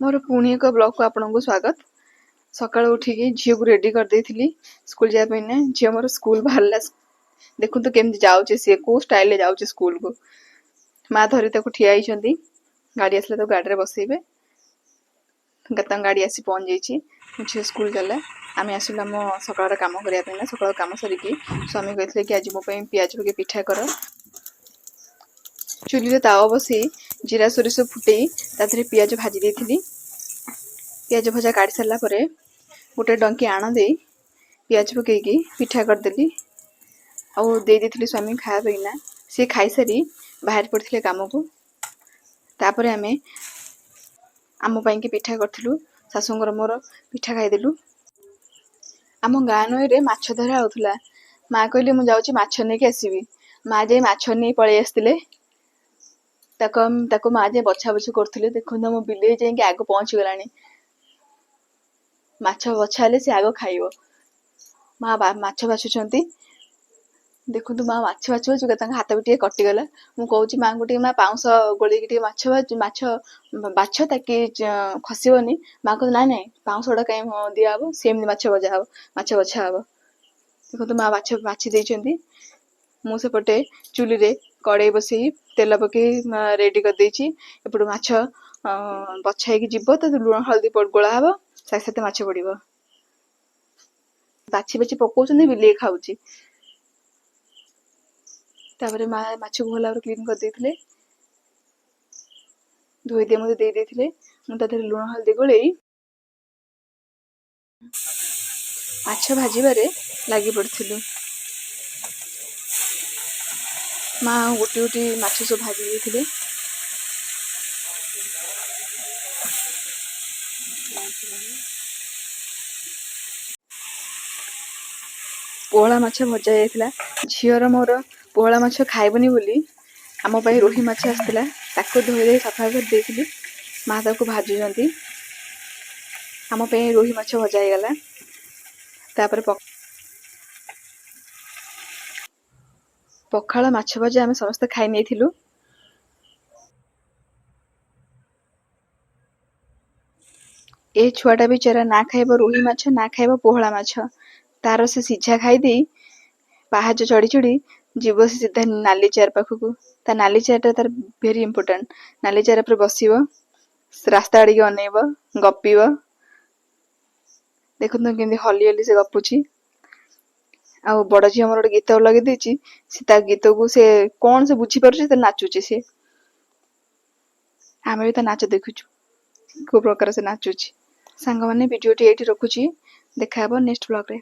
ମୋର ପୁଣି ଏକ ବ୍ଲଗ୍କୁ ଆପଣଙ୍କୁ ସ୍ୱାଗତ। ସକାଳୁ ଉଠିକି ଝିଅକୁ ରେଡ଼ି କରିଦେଇଥିଲି ସ୍କୁଲ ଯିବା ପାଇଁ ନା। ଝିଅ ମୋର ସ୍କୁଲ ବାହାରିଲା। ଦେଖନ୍ତୁ କେମିତି ଯାଉଛି ସିଏ, କେଉଁ ଷ୍ଟାଇଲରେ ଯାଉଛି ସ୍କୁଲକୁ। ମା ଧରି ତାକୁ ଠିଆ ହେଇଛନ୍ତି। ଗାଡ଼ି ଆସିଲେ ତାକୁ ଗାଡ଼ିରେ ବସେଇବେ। ତାଙ୍କ ଗାଡ଼ି ଆସି ପହଞ୍ଚି ଯାଇଛି। ମୋ ଝିଅ ସ୍କୁଲ ଗଲା। ଆମେ ଆସିଲୁ ଆମ ସକାଳର କାମ କରିବା ପାଇଁ ନା। ସକାଳ କାମ ସାରିକି ସ୍ୱାମୀ କହିଥିଲେ କି ଆଜି ମୋ ପାଇଁ ପିଆଜ ପକେଇ ପିଠା କର। ଚୁଲିରେ ତାୱା ବସେଇ ଜିରା ସୋରିଷ ଫୁଟେଇ ତା ଦେହରେ ପିଆଜ ଭାଜି ଦେଇଥିଲି। ପିଆଜ ଭଜା କାଢ଼ି ସାରିଲା ପରେ ଗୋଟେ ଡଙ୍କି ଆଣ ଦେଇ ପିଆଜ ପକେଇକି ପିଠା କରିଦେଲି ଆଉ ଦେଇ ଦେଇଥିଲି ସ୍ୱାମୀ ଖାଇବା ପାଇଁନା। ସିଏ ଖାଇସାରି ବାହାରି ପଡ଼ିଥିଲେ କାମକୁ। ତାପରେ ଆମେ ଆମ ପାଇଁକି ପିଠା କରିଥିଲୁ। ଶାଶୁଙ୍କର ମୋର ପିଠା ଖାଇଦେଲୁ। ଆମ ଗାଁ ନଈରେ ମାଛ ଧରା ହେଉଥିଲା। ମା କହିଲେ ମୁଁ ଯାଉଛି ମାଛ ନେଇକି ଆସିବି। ମା ଯାଇ ମାଛ ନେଇ ପଳେଇ ଆସିଥିଲେ। ତାକୁ ତାକୁ ମା ଯାଇ ବଛା ବଛି କରୁଥିଲେ। ଦେଖନ୍ତୁ, ଆମ ବିଲେଇ ଯାଇକି ଆଗ ପହଞ୍ଚିଗଲାଣି। ମାଛ ବଛା ହେଲେ ସେ ଆଗ ଖାଇବ। ମା ମାଛ ବାଛୁଛନ୍ତି। ଦେଖନ୍ତୁ, ମା ମାଛ ବାଛୁ ବାଛୁ ତାଙ୍କ ହାତ ବି ଟିକେ କଟିଗଲା। ମୁଁ କହୁଛି ମାଙ୍କୁ, ଟିକେ ମା ପାଉଁଶ ଗୋଳେଇକି ଟିକେ ମାଛ ମାଛ ବାଛ, ତାକି ଖସିବନି। ମା କହୁଛି, ନାଇଁ ନାଇଁ, ପାଉଁଶ ଗୁଡ଼ା କାହିଁ ଦିଆହବ? ସେମିତି ମାଛ ଭଜା ହବ, ମାଛ ବଛା ହବ। ଦେଖନ୍ତୁ, ମା ମାଛ ବାଛି ଦେଇଛନ୍ତି। ମୁଁ ସେପଟେ ଚୁଲିରେ କଡ଼େଇ ବସେଇ ତେଲ ପକେଇ ରେଡ଼ି କରିଦେଇଛି। ଏପଟୁ ମାଛ ବଛା ହେଇକି ଯିବ ତ ଲୁଣ ହଳଦୀ ଗୋଳା ହବ, ସାଥେ ସାଥେ ମାଛ ପଡ଼ିବ। ବାଛି ବାଛି ପକଉଛନ୍ତି, ବିଲେଇ ଖାଉଛି। ତାପରେ ମା ମାଛକୁ ଭଲ ଭାବରେ କ୍ଲିନ୍ କରିଦେଇଥିଲେ, ଧୋଇ ଦେଇ ମୋତେ ଦେଇ ଦେଇଥିଲେ। ମୁଁ ତା ଦେହରେ ଲୁଣ ହଳଦୀ ଗୋଳେଇ ମାଛ ଭାଜିବାରେ ଲାଗି ପଡ଼ିଥିଲୁ। ମା ଗୋଟି ଗୋଟି ମାଛ ସବୁ ଭାଜି ଦେଇଥିଲେ। ପୋହଳା ମାଛ ଭଜା ଯାଇଥିଲା। ଝିଅର ମୋର ପୋହଳା ମାଛ ଖାଇବୁନି ବୋଲି ଆମ ପାଇଁ ରୋହି ମାଛ ଆସିଥିଲା। ତାକୁ ଧୋଇ ଧୋଇ ସଫା କରି ଦେଇଥିଲି। ମା ତାକୁ ଭାଜୁଛନ୍ତି। ଆମ ପାଇଁ ରୋହି ମାଛ ଭଜା ହେଇଗଲା। ତାପରେ ପଖାଳ ମାଛ ଭଜା ଆମେ ସମସ୍ତେ ଖାଇ ନେଇଥିଲୁ। ଏ ଛୁଆଟା ବିଚରା ନା ଖାଇବ ରୋହି ମାଛ, ନା ଖାଇବ ପୋହଳା ମାଛ। ତାର ସେ ସିଝା ଖାଇଦେଇ ପାହାଚ ଚଢ଼ି ଚଢ଼ି ଯିବ ସେ ସିଧା ନାଲି ଚେୟାର ପାଖକୁ। ତା ନାଲି ଚେୟାରଟା ତାର ଭେରି ଇମ୍ପୋର୍ଟାଣ୍ଟ। ନାଲି ଚେୟାର ଉପରେ ବସିବ, ରାସ୍ତା ଆଡ଼ିକି ଅନେଇବ, ଗପିବ। ଦେଖନ୍ତୁ କେମିତି ହଲି ହଲି ସେ ଗପୁଛି। ଆଉ ବଡ଼ ଝିଅ ମୋର ଗୋଟେ ଗୀତ ଲଗେଇ ଦେଇଛି। ସେ ତା ଗୀତକୁ ସେ କଣ ସେ ବୁଝିପାରୁଛି, ସେ ନାଚୁଛି ସେ। ଆମେ ବି ତା ନାଚ ଦେଖୁଛୁ, କୋଉ ପ୍ରକାର ସେ ନାଚୁଛି। ସାଙ୍ଗମାନେ, ଭିଡ଼ିଓଟି ଏଇଠି ରଖୁଛି। ଦେଖା ହେବ ନେକ୍ସଟ ବ୍ଲଗ୍ରେ।